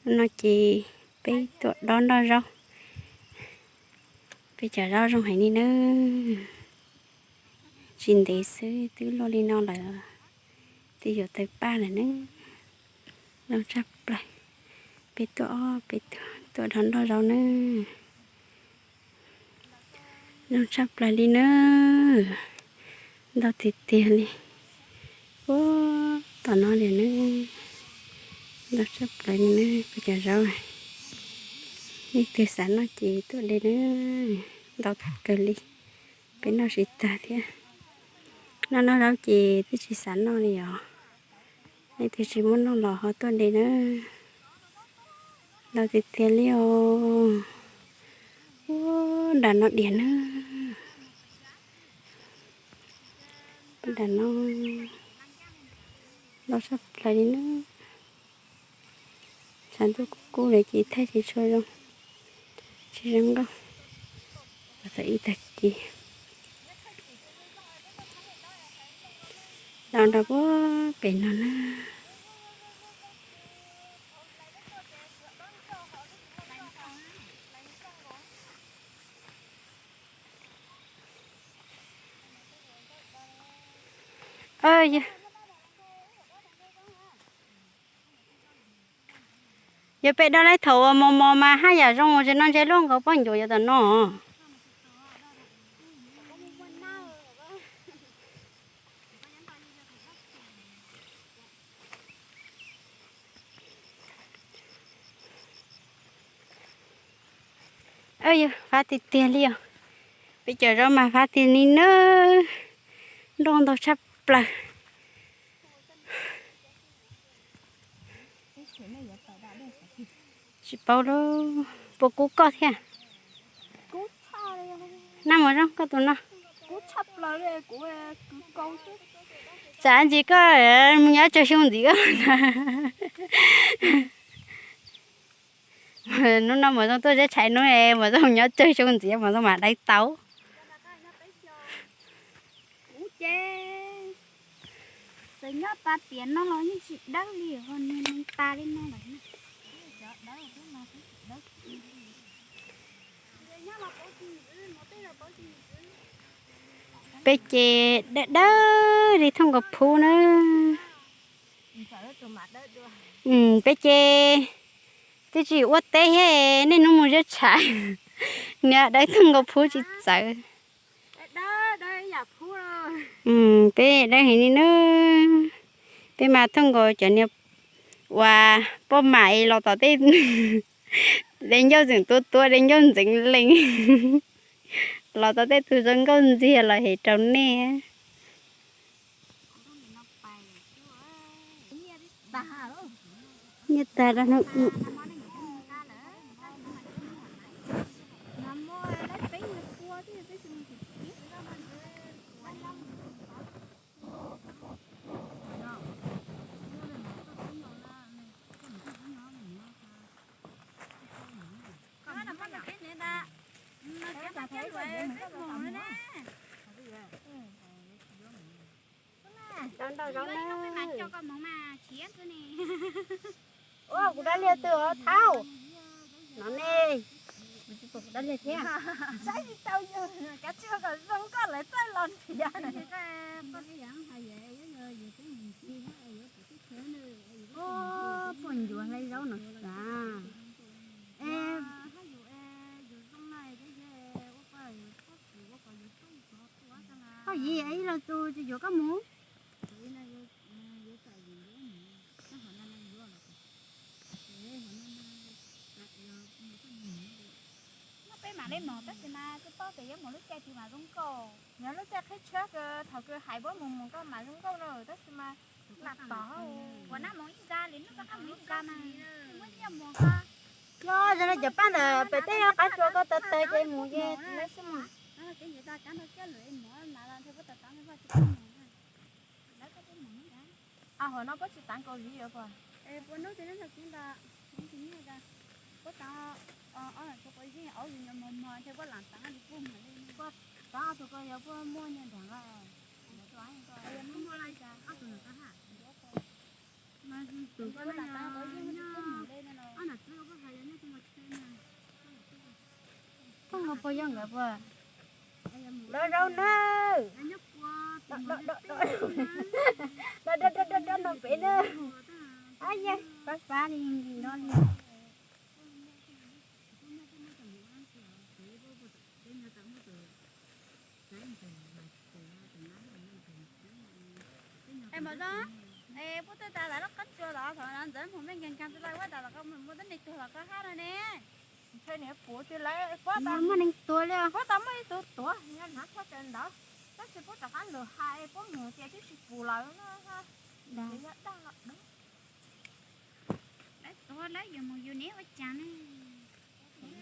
Hnub no ces peb tuaj dob nroj zaub, peb cov zaub zoo heev li nawb. Tsis ntev xwb twb luaj li no lawm, twb yuav tawg paj lawm nawb. Zoo tshaj plaws, peb tuaj ob peb tuaj dob nroj zaub nawb. Zoo tshaj plaws li nawb, ntau tiag tiag li. Ua tom no li nawb, ntau tshaj plaws li nawb, peb cov zaub. Leej twg xav noj ces tuaj de nawb, ntau kawg li, peb noj tsis tag thiab. Noj noj zaub ces twb tsis xav noj li os. Leej twg tsis muaj noj los ho tuaj de nawb, ntau tiag tiag li os. Ua nram no diam nawb, nram no ntau tshaj plaws li nawb. Tshav ntuj kub kub lawm ces thaij tsis tshua zoo, tsis zoo nkauj. Tau ib tag kis dob nroj puag pem no na. Yog peb dob lawm thaum uas mos mos mas haj yam zoo ua tsis noj ntshe luaj nkaus poj ncuav yuav tom no. Yog fab tiag tiag li os. Peb cov zaub mas fab tiag li nawb. Nroj ntau tshaj plaws. Tsis paub lauj, puas kub koj thiab? Naj mus zoo koj tus no. Tsam ntsis koj mus nyob tsawg xyoo ntxiv. Hnub no Maum Zoo tuaj zeb tshais hnub, Maum Zoo nyob tsawg xyoo ntxiv Maum Zoo mam dai tau. Kuv ces txawm nyob tas tiam no los yeej tsis dawb li, ho niag neeg tas li no lawm. Peb ces dawb dawb li thooj nkaus phub na. Peb ces twb tsis ua teb thiab, niaj hnub mus zeb tshais, niag dawb thooj nkaus phub tsis txawv. Peb dawb heev li nawb. Peb mas thooj nkaus cov niag uas poj mam es los tom tej de ncauj ntxeev tua tua, de ncauj ntxeev lees, los tom tej tug zoo nkauj ntxiag los hem rau nej. Nyiaj tag rau no. Ua kuv dab liag twg thauj no ne. Kuv tsis pom kuv dab liag thiab. Saib tsis tau yus, kav tsij ua kom zoo koj lawv txawj los nrhiav. Poj ncuav hlais zaub no xav. Koj yim ib los tus tsis yuav koj mus. Peb mam li mus tab sis mas kuj paub tias yuav mus lub caij twg mas zoo nkauj. Yog lub caij qhib tshiab kawg thaum kawg hais puab mus mus koj mas zoo nkauj na, tab sis mas lam tom ua nab mus ib ntxa li hnub koj qab mus ib ntxa mas muab nyiaj mus koj. Yog zoo li cov paj ntawm pem tej qab tsua koj taw taw ces mus ces lawv xwb mas. Hauv no puab tsis tav Kaus Lim os. Puab hnub twg neb nrog kuv nta, kuv tsis nyiaj tas, puab tav ob lam tsua Kaus Lim, auv yus nyuam mos mos ntshe puab lam tav li puag mas li. Puab tav ob tug ko yog puab muaj nyiaj nrog nqa. Yog muaj muaj li cas ob tug nrog nqa ha. Phooj nkaus puas yog nkawd puas? Lov zaub nawb. Dab dab dab dab no pem nawb. Ab yog fab fab li no li. Es mos zoo, es puab twb tas lawv lub qab tsua los thaum no ntxawm mus mej nkeeg nkeeg tsis lawv puab tas los koj mus muaj tub neeg tuag los koj hab no ne. Ntshe niam puv tsis lawv puab tas muaj neeg tuag li, puab tas muaj ib tug tuag nyob hnav tshaj tawm ntawd, tab sis puab rov qab lug hais puab mus ces twb tsis pum lawm no. Ces yog dag los dab. Lawv tuag lawv yuav mus yus neb ua cas ne?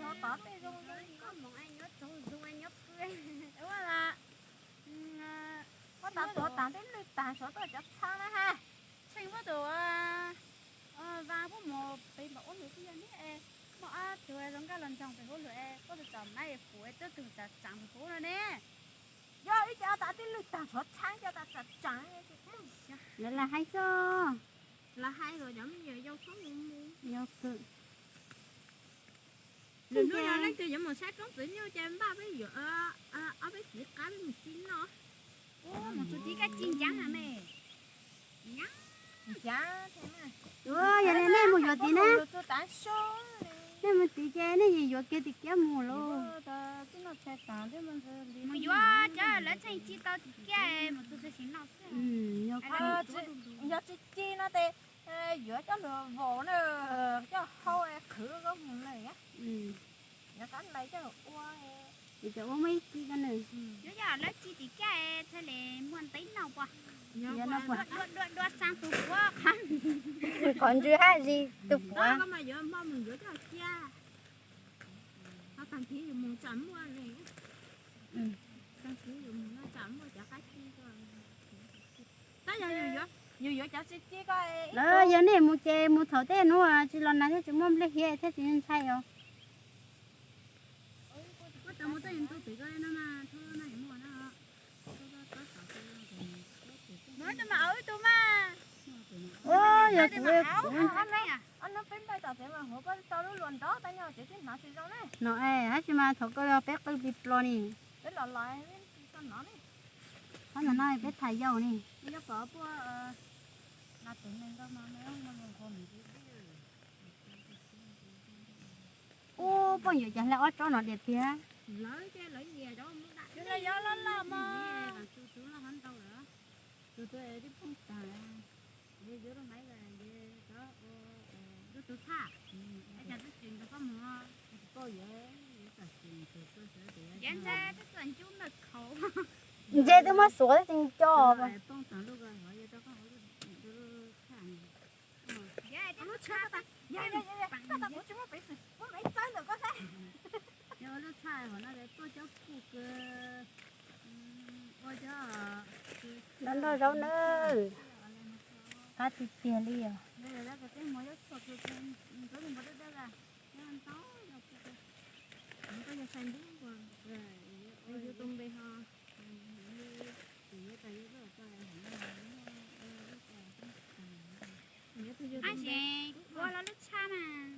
Tov tej zoo zoo koj mus nyob txoov zoo nyob pw. Ua la, puab tas tuag tas teb lwj tag sov tuaj cov txhab na ha. Txheej puab tus vas puab mus pem npaum ub lwm twb yog neb, muaj ob tug zoo nkauj los ntsoog pem huv lwm, puab tus txom maiv pum twb tug tsav tsav pem huv no ne. Yog ib co tas teb lwj tag sov txhab co tas tsav tsav. Lawv lam hais xwb. Lawv hais kom cov me nyuam yau txhob mus mus. Yog kawg. Lwm hnub yog leej twg yuav mus saib koob txwv nyuj ces npaj peb yuav ob peb txiv qab peb mus ci noj. Mus txug tid koj ci ncav na me. Yog li nej mus yuav tid na. Nej mus tid ces nej yuav kiag tim kiab mus lauj. Mus yuav cov lawv txheej ci tau tim kiab mus txug txhua sim noj xwb. Yog tsis ci no ces yuav coj lug vaus na, coj hau qhwv zaub mus na. Yuav qab lais coj ua. Ces cov ua muaj ib ci ko nws. Yuav coj lawv ci tim kiab thiaj li muaj ntev noj puas. Dua dua dua dua saab tus puav. Qhov ntswg hab zis tus puav. Koj mas yuav hmo mus yuav coj cia. Ho tag kis yus mus tsam muaj ne. Tag kis yus mus no tsam muaj cov qab ci ko. Tab yog yus yuav cov tsis ci ko. Lawv yog nej mus ces mus thaum tej hnub tsis los nag thiab tsis muaj nplej hiav thiab tsis ntshai os. Yog kuv no es, tab sis mas thaum koj yog peb qw plig plo ni. Qhov ntawm no peb tham yau ni. Ub, poj yuav cas hle ob tsob no diam tiag. Ntse twb muab xuav tsees co. Lub tshaj hov no tuaj cov kuj kawg. Ua cov, lov nrog zaub nawb. Qab tiag tiag li os. Yus tus npe ho, tab sis ua lub tshaj mas.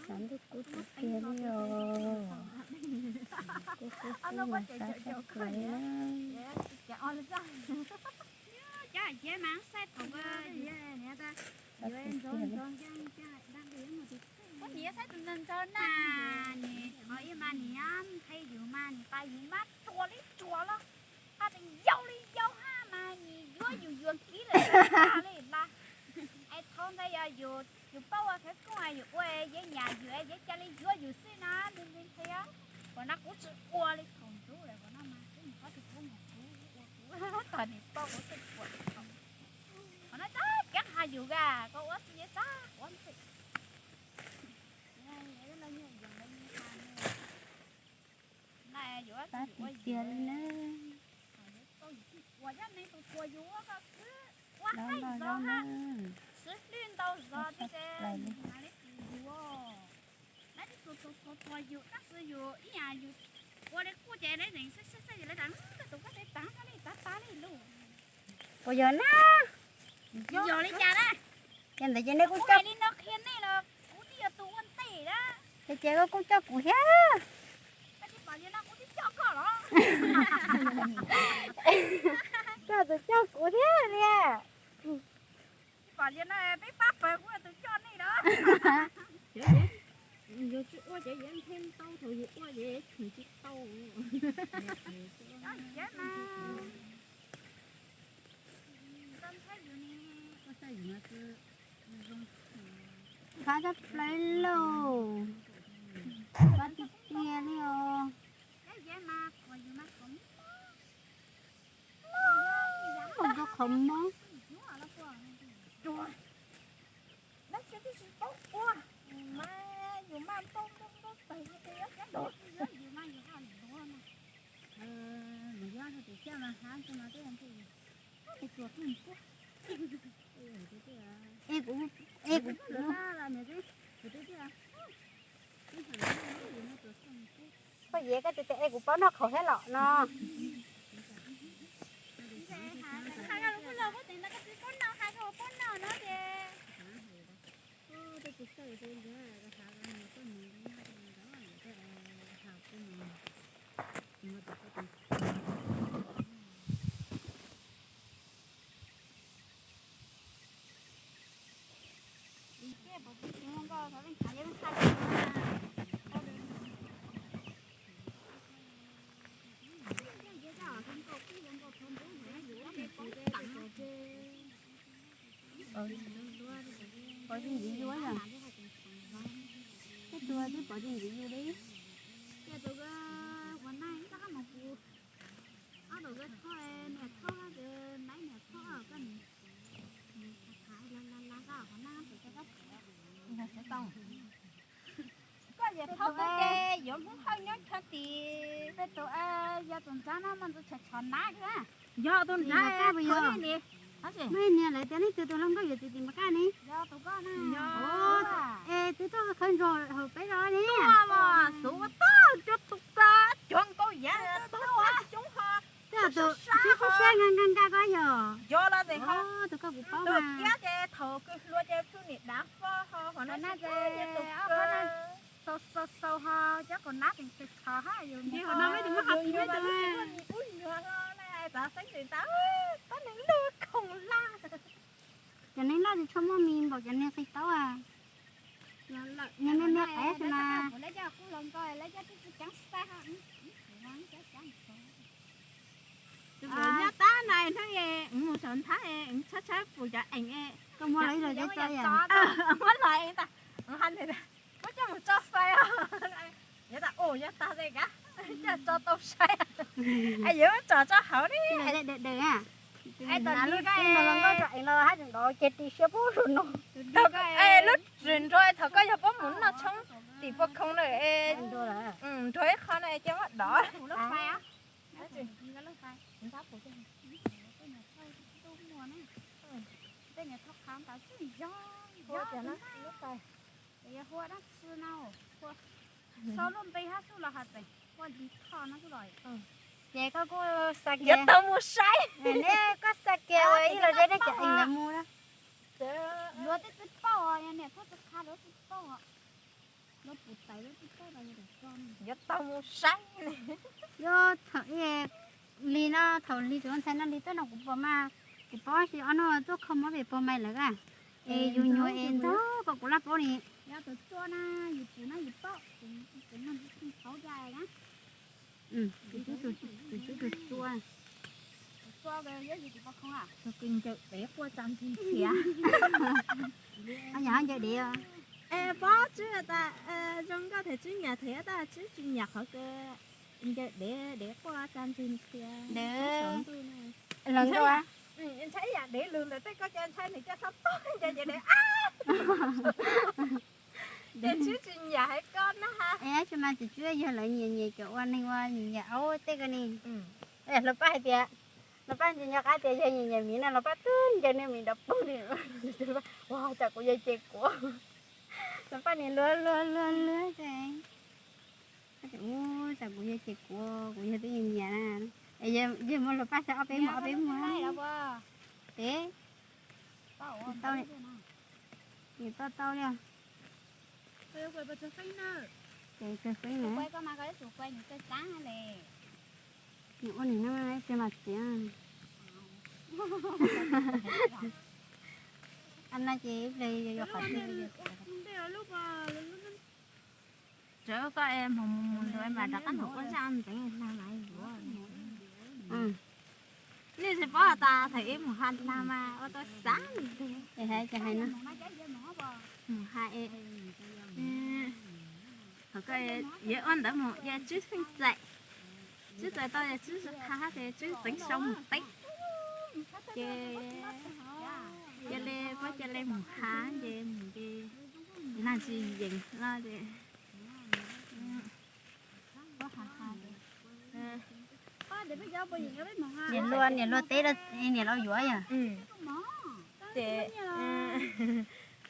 Xav ntuj kub tiag tiag li os. Kub kub kub mas xav tshaj plaws li na. Cov hais mas saib thaum, saib tiag tiag li. Ua niam saib tus ntxhais ntxhau na, nws qhov ib mas nws nyob nthe yus mas nws tas yus mab ruam li ruam los, hab tas yau li yau hab mas nws yuav yus yuam kev lawm tas li lawm. Es thaum ntawd yog yus paub ua khawv koob yus ua yeeb yam yus es yeej ca li yuav yus xwb na, nws nws nthe. Qhov no kuv tsis ua li thaum ntxov lawm, qhov no mas kuv mus qhov twg kuv mus kuv ua kuv tog nws paub kuv twb ua li thaum. Qhov no tsis keev has yus gaj, koj ua txij yeej sab ua ntxwg. Qab tiag tiag li na. Ua yog neeg tus tuag yus ua koj kwv ua haij zog ha, siv hlwb ntau zog tiag ces nws mam li tus yus. Lawv tus tuag tuag tuag yus tab sis yus ib yam yus ua li kuj ces lawv neeg saib saib saib yus lawv tas koj tus koj tseem tav koj li tav tav li lus. Puas yog na? Yog li cas na? Ces ntawd ces nej kuj coj li no qhia nej los kuv twb yog tus ua ntej na. Ces ces koj kuj coj kuv thiab. Koj tus coj kuv thiab li. Tsis pom li no peb pab pawg kuv tus coj nej na. Yog tsis ua ces yeej nthe tau, thaum yus ua ces tsis tau. Qab tshaj plaws lauj, qab tiag tiag li os. Mus rau qhov mob. Ej kuv, ej kuv, koj yev koj tias tias ej kuv paub noj qhauv thiab los no. Pov tsis ntxiv yus yog, tej tus twb pov tsis ntxiv yus li. Ces tus ua nai koj hab mus pus ob tug koj thauj, niam thauj ces naiv niam thauj koj, koj niam thauj koj qhov nab tus koj kab txiav. Koj niam thauj kuv ces yuav Hmoob Hawj nyob chaw tim peb tus yog tus nrab no mas tus tshov tshov nab kawg. Yog tus nrab kawg li. Muaj ib niag lawv tias leej twg tus hluas nkauj yuav txiv tim Npab Kaj ne. Es twb tuaj khawb ntsuag hauv peb zos ne. Xub ua tag cuag tus kab cuag nkauj yav tag coob ho. Twb tus sib sab sab nkag nkag nkag koj yog. Yog los tes ho tus koj kuv paub mas. Kiab ces thaum kws hluas ces tsuj niam dav fo ho qhov no ces xau xau xau ho cov kaus nab tseem tshov hab yus. Qhov no peb tus muaj qhov pib tus ub nyuag hlo na, xav xeeb ntawm tab neeg lug khoom laj. Cov neeg loj tsis tshua muaj mis npaum cov neeg qis taub. Niag me me qev xwb mas. Tus nyob tab na hnub mus saum nthab tshaib tshaib pum cov eem. Koj muab los ib los cov tso yam. Muab los tas, muab coj mus tso fais. Yog tas, yog tas es kav coj tso tau sai. Yuav tso tso hauv li. Lub tsis nrog lub nkauj tso eem los hab tseem nrov kiag ti siab pub lug no. Lub tsis nrog thaum koj yog puab mus noj tshoob tim pua khoo na. Nrog ib qho no ces muab dov. Tej niag thoj qhav ntawd xwb yog, yog tus ntag. Yog hua dab tsi no, hua sau lub npe hab xwb los has tseem hua li thoj no xwb los. Ces koj kuj xa kiag, yuav tau mus saib. Neb koj xa kiag ua ib los zeb neb cov eem ntawd mus na. Luag twb tsis paub, yog niam thoj tsis qha luag tsis paub. Yuav tau mus saib. Yog thaum li no, thaum li tus ntxhais no li tuaj no kuv pom mas, kuv paub tsis ob nub tuaj kho mob pem pog mais lawm a. Es yus nyuam es ntxog kom kuv laj paub ni. Yog tus tsua na, yus pum no yus paub, tus no tsis paub cas na. Tus tswb, tus tswb tus tsua. Tus tsua yog yus tus poj khoob a. Tus kws ncaws dev quaj tsa ntxhi ntxhias. Yog ncaws dev. Es pob tswb tas zoo nkauj them tswb nyam them tab tswb tsis nyam qhov kws ncaws dev dev quaj tsa ntxhi ntxhias. Dev los nkauj. Ntshai ib yam dev lug ntawm tej koj ca ntshai nws ca xab tob ncaws dev a. Ces tswb tsis nyam hais koj na. Es tsis mas tus tswb yog lawv nyiam nyiam cov ua neeg ua nyiam nyiam aub tej ko ne. Hluas Paj hais tias, Hluas Paj nco nco qab tias yog nyiam nyiam miv no Hluas Paj twb ncaws niag miv nrov pug ni. Ua cas kuv yog ces kuv, Hluas Paj nim luag luag luag luag ces, ua cas kuv yog ces kuv, kuv yog twb nyiam nyiam na. Es yog muaj Hluas Paj xav ob peb muag ob peb muag. Peb Tau, tau li. Ces kawg feeb na. Nws ua nim no ces mas txiav. An no ces ib pliag yuav qhov twg. Tsuav koj es mus mus mus ntawd mas rov qab mus ua zaj ntxeev hla mas yuav. Nej tsis paub tas thaum ib mus ha hla mas ua tau xav ntag. Es hais cas hais no, mus ha es, thaum koj yuav ua ntawd mus ces tswb pheej txais, tswb txais tau ces tswb ha hab ces tswb txeev sau mus teb. Ces cia li, puab cia li mus ha ces mus ces nag tsis yees no ces niam luag, niam luag teb, niam luag yuav yom. Ces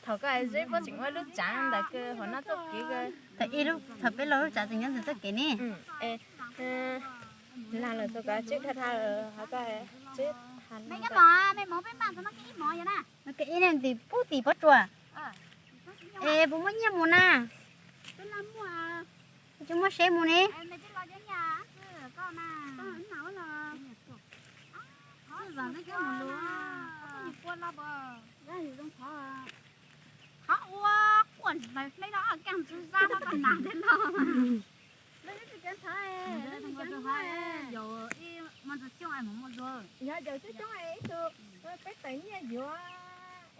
thaum koj zeb puab tseem ua lub tsav ntawd kawg hov no txoj kev kawg. Thaum ib lub, thaum peb los lub tsav tseem nyob ntawm txoj kev ne. Lag los txog koj tswb dhau dhau, koj tswb ha. Ib leeg tim pub tim pob tsuas. Es puas muaj nyiaj mus na? Tsis muaj seb mus ne. Qhov ua quaj hlawv hleb los kaj ntsis zab no koj nas thiab los. Yog yaus coob coob ib tug, peb tawm nyiaj yuav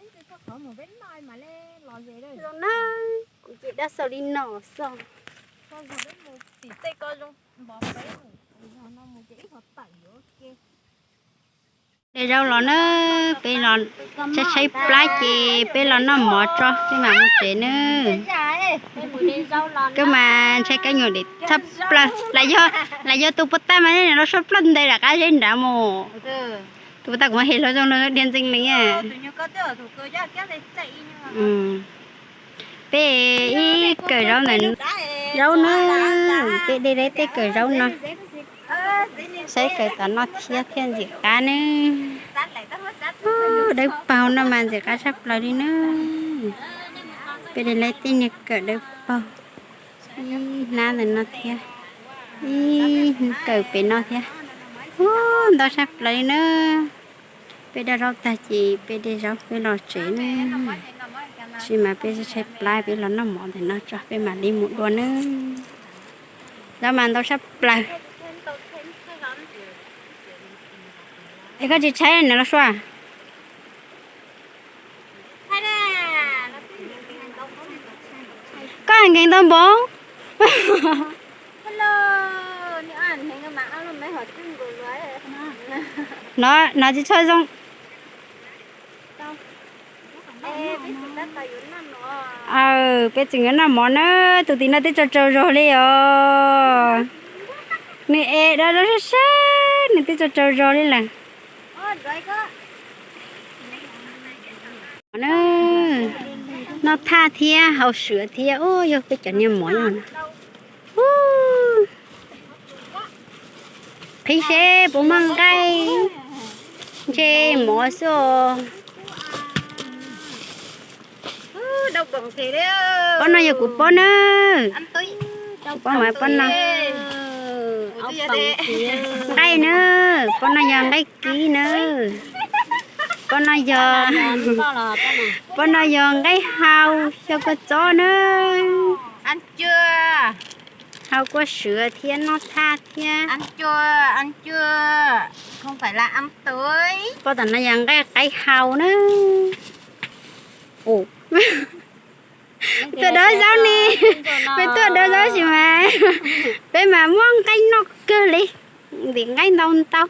ib tug txog qhov mus peb noj mam li los ze. Zoo na, kuv ces dab xaus li no xwb. Tim tej ko zoo npov peb, no mus ces ib qho tawm yuav ke. De zaub los na, peb los tshaib tshaib plab ces peb los noj mov tso peb mam mus tsev nawb. Koj mas ntshai kab nyuam dem tshaj plaws, lam yog tus puas tag mas nej los soj ploj ntawd rov qab zeb nrad mus. Tus puas tag kuv mas hais hluas zoo no dhia ntxees lees. Peb ib kawm zaub na, zaub na, peb de lawv tej kawm zaub no. Saib kawm tom no thiab thiaj ntxim qab ne. Dawb paug no mas ntxim qab tshaj plaws li na. Peb de lawv tej niag kawm dawb paug. Ib hnab ntawm no thiab, ib kawm pem no thiab. Ub, ntau tshaj plaws li na. Peb daj zaub tag ces peb de zaub peb los tsev na. Tab sis mas peb tshaib plab peb los noj mov ntawm no tso peb mam li mus dua nawb. Zaub mas ntau tshaj plaws. Es koj tsis tshaib nws los sua. Koj nkees ntau npaum. No, no tsis tshua zoo. Aw, peb tseem yuav noj mov na, tus tim no twb tsaug tsaug zog li os. Nws es daj daj sab sab, nws twb tsaug tsaug zog li lawm. Noj thaj thiab haus suav thiab, ub, yog peb cov niag mov yog. Qhib seb puas muaj nqaij, ntshe mov xwb os. Pob no yog kuv pob na. Kuv pob mas pob no. Nqaij na, pob no yog nqaij kib na. Pob no yog, pob no yog nqaij hau xyaw kua txob na. Hau kua suav thiab noj thaj thiab. Pob tom no yog nqaij qaib hau na. Tuaj dov zaub ne, peb tuaj dov zaub sis mas peb mas muab nqaij noj kawg li, ntim nqaij ntau ntau.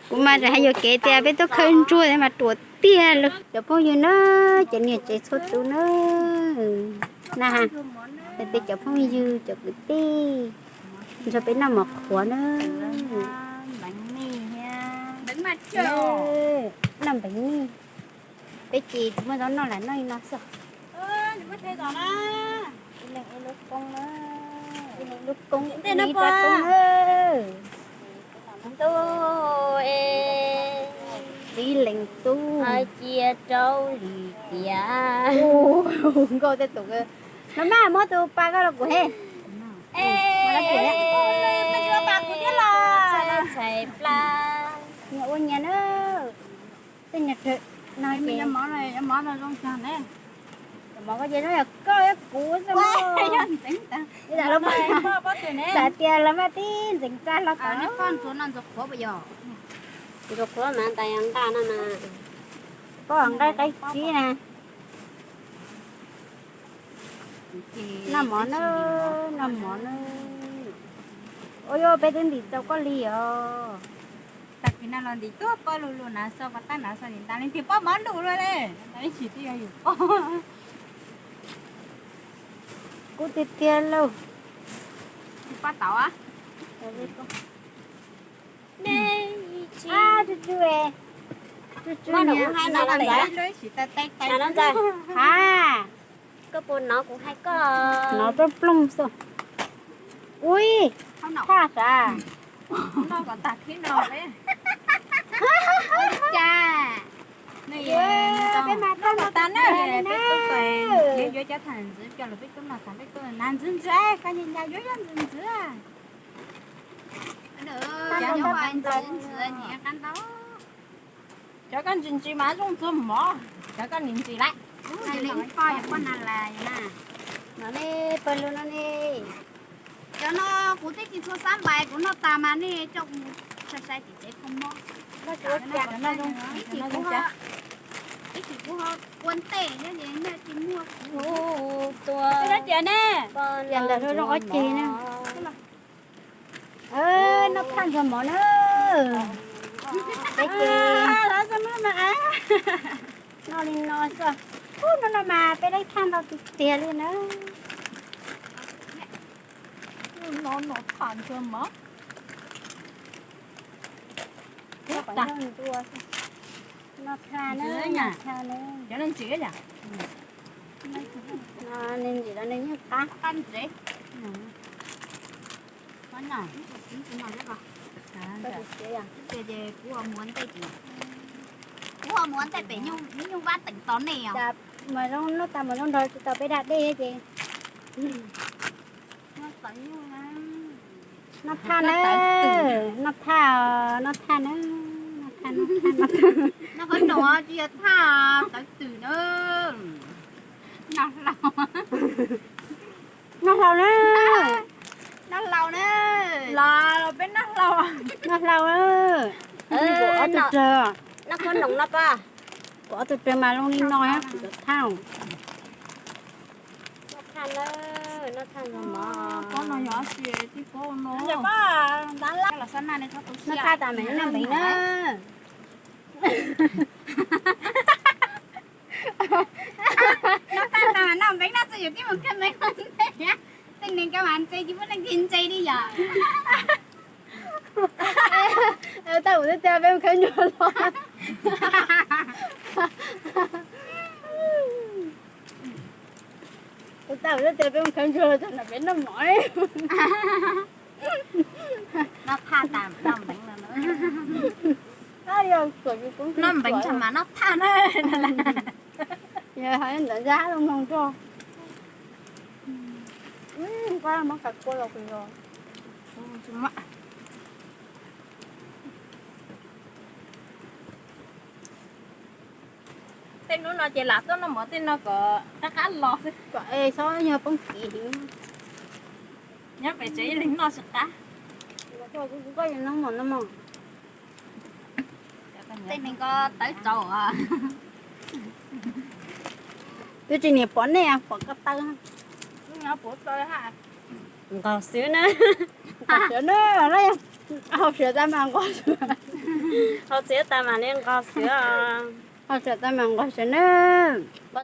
Kuv mas tseem hais yuam kev tias peb tuaj khawb ntsuag thiab mas ruam tiag li. Cov phooj ywg na, cov niam tsev txhua tus na, na ha, peb cov phooj ywg cov kwv tij, nrog peb noj mov qhuav na. Noj npeev mij. Peb ces tsis muaj zaub noj lam noj li no xwb. Ib leeg ib lub koob na, ib leeg ib lub koob, ib lub koob na. Txiv leej tub, hais tias Rau li tias nkauj tej tus. Los mas muab tus pa koj los kuv he. Nyias ua nyias na. Tej nyias no ces mov koj ces no yog koj thiab kuv xwb. Lam tias lawv mas tib ntxeev txaj hlo tod. Ntxuav qhuav mas tas yog nqaj no mas. Poj nqaij qaib tsib na. Noj mov na, noj mov na. Ua yuav peb twb ntim txaus koj li os. Tag kis no los ntim tuaj poj lug lug na, xo pas tab na xo ntim tas li tias poj mov lug luaj li. Tab ib tsis twb yog yus poj. Kub tiag tiag lauj. Tsis poj tau a. Tsuj tsuj, tsuj tsuj niam. Ha, koj puas hnov kuv hais koj? Hnov rooj ploog xwb. Ui, thaj sav. Noj kom tag khib no peb. Cas peb mas tag no tas na, peb tub yuav cov tham ntxiv coj los peb tub noj tham peb tub na ntxiv ntxiv, koj nyias nyias yuav yuav ntxiv ntxiv. Cov koj ntsis ntsis mas zoo ntxuag mov, cov koj nim ntsis lawm. Poj na las na. No ne, pawg lug no ne. Cov no kuv twb tsis txhua xab npais, kuv noj tas mas nej coj kuv sai sai tim tsev kho mob. Ib chim kuv ho ua ntej nyob ces nej tsis muaj kuv. Ua dab tsi ne? Yam ntawm no zoo ua ceg na. Noj thaj ntxuag mov na. Peb ces noj li no xwb. Ub, no no mas peb leej thaj ntau tiag tiag li na. No noj thaj ntxuag mov. Noj thaj na, noj thaj na. Cov no ntsim yom? No nws ntsim los nws yeej qab. Qab ntsev. Ces kuv ho mus ua ntej, kuv ho mus ua ntej pem nyuj vab teem tos nej os. Mas zoo noj tas mas zoo nrog tsis tau peb da dej ces. Noj thaj na, noj thaj, noj thaj na, noj thaj, noj thaj, noj thaj. Noj qhov no tsis yog thaj, tawv twm na. Noj hlau. Noj hlau na. Noj hlau na. Los peb noj hlau. Noj hlau na. Kuv ob tug rawg. Noj qhov no no pa. Kuv ob tug rawg mas zoo li no, kuv thaj. Noj thaj na, noj thaj no mov. Pob no yog tsis tib pob no. Noj thaj tas mas noj npeev na. Noj thaj tas mas noj npeev na, txawm yus tib mus kawg npeev ntej, tej neeg kawg mas ntse tsis muaj leej twg ntse li yom. Tau ua tiag tiag peb mus khawb ntsuag los. Tau ua tiag tiag peb mus khawb ntsuag los txog nram peb noj mov. Noj thaj tas noj npeev no. Noj npeev tas mas noj thaj na. Yog ho ntawd ntsa hab zoo mloog rau. Koj muab kav kua los kuv los. Tej hnub no ces lam tuaj noj mov tej no kom qab qab los xwb. Kom es txhob yog poob kiv heev. Nyob pem tsev ib leeg noj tsis qab. Koj yuav noj mov no mog. Tej neeg ko tawv tsaus. Twb tsis niam pom nej, pom ko taw. Nqos xwb na. Nqos xwb na, hau siav tas mas nqos xwb. Hau siav tas mas li nqos xwb. Hau siav tas mas nqos xwb na.